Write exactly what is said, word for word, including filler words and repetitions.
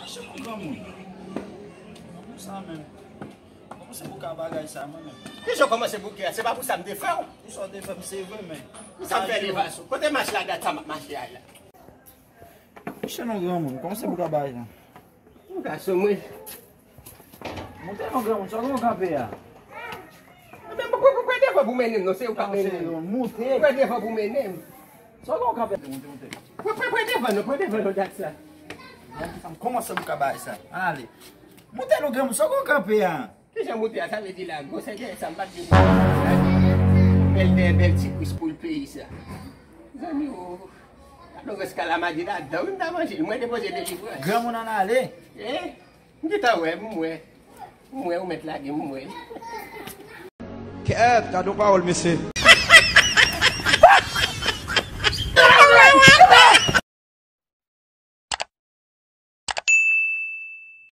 Mache non granmoun. Pou sa menm. Kòmanse bouke bagay sa mwen menm. Kijan w kòmanse bouke a? Se pa pou sa m te fè w. Pou sa w te fè m se vre men. Pou sa m fè li pa sou. Kote mach la dat sa m ap mache a la? Mache non granmoun. Kòmanse bouke bagay sa. Ou gason mwen. Moute non granmoun, sa w gen w kanpe a? Ebyen, pran devan pou mennen m non, se ou k ap mennen m. Moute. Pran devan pou mennen m. Sa w gen w kanpe? Moute, moute. Pran devan non, pran devan non, dat sa. Kòmanse bouke bagay sa. Ale. Moute non granmoun, sa w gen w kanpe a? Kijan moute a, sa vle di la, gwosè dèyè sa, m pa t gen bèl dèyè, bèl ti kwis pou l peyi sa. Zanmi o, alò rès kalamadi ladan, wi m ta manje l, mwen depoze delivrans. Granmoun ann ale. Eh, m gentan wè, m wè. M wè, ou mèt lage m, m wè. Kèt, gade yon pawòl, mesye.